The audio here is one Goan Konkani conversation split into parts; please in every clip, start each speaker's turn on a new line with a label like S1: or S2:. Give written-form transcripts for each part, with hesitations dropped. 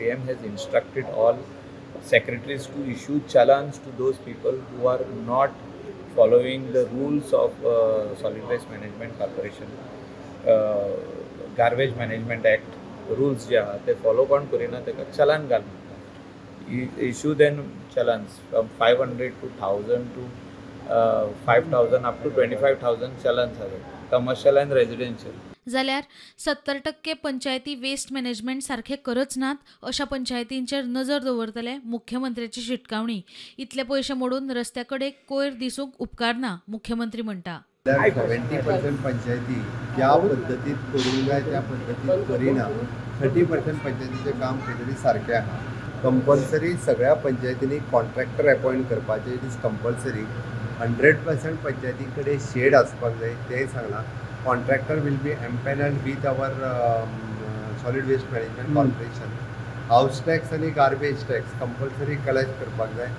S1: CM has instructed all secretaries to issue challans to those people who are not following the rules of Solid Waste Management Corporation, Garbage Management Act rules जे आहा ते फॉलो कोण करिना ताका चलान घाल म्हणटा. Issue them challans from 500 to 1000 to 5000 up to 25,000 challans आसा कमर्शियल आनी रेजिडेन्शियल.
S2: जाल्यार 70% पंचायती वेस्ट मॅनेजमेंट सारखे करच नात अशा पंचायतींचेर नजर दवरतले मुख्यमंत्र्याची शिटकावणी. इतले पयशे मोडून रस्त्या कडेन कोयर दिसूंक उपकारना, मुख्यमंत्री म्हणटा.
S3: 70% पंचायती ज्या पद्दतीत करूंक जाय त्या पद्दतीत करिना. 30% पंचायतीचें काम खंय तरी सारकें आहा. कंपल्सरी सगळ्या पंचायतींनी कॉन्ट्रॅक्टर अपॉयंट करपाचें, it is compulsory. 100% पंचायती कडेन शेड आसपाक जाय तेंय सांगलां. Contractor will be empanelled with our Solid Waste Management Corporation. House tax आनी गार्बेज टॅक्स कंपल्सरी कलेक्ट करपाक जाय.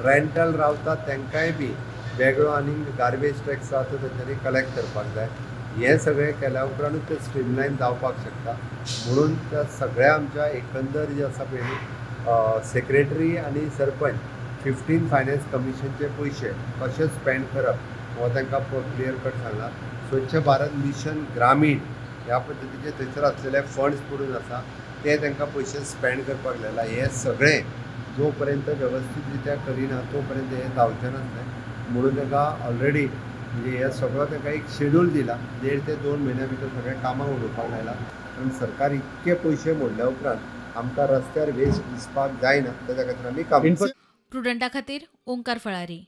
S3: रेंटल रावता तांकांय बी वेगळो आनी गार्बेज टॅक्स आसा तो तेंच्यांनी कलेक्ट करपाक जाय. हें सगळें केल्या उपरांतूच तें स्ट्रीमलायन जावपाक शकता. म्हणून त्या सगळ्या आमच्या एकंदर जे आसा पळय न्ही, सेक्रेटरी आनी सरपंच 15 फायनान्स कमिशनचे पयशे कशे स्पेंड करप हो तांकां क्लियर कट सांगला. स्वच्छ भारत मिशन ग्रामीण ह्या पद्दतीचे थंयसर आसलेले फंड्स पडून आसा ते तांकां पयशे स्पेंड करपाक लायला. हें सगळें जो पर्यंत वेवस्थीत रित्या करिना तो पर्यंत हें जावचें नासलें. म्हणून तांकां ऑलरेडी म्हणजे हें सगळो तांकां एक शेड्यूल दिला. 1.5 ते 2 म्हयन्या भितर सगळें कामां उडोवपाक लायला. कारण सरकार इतके पयशे मोडल्या उपरांत आमकां रस्त्यार वेस्ट दिसपाक जायना, तेज्या खातीर आमी काम
S2: प्रुडंटा खातीर ओंकार फळारी.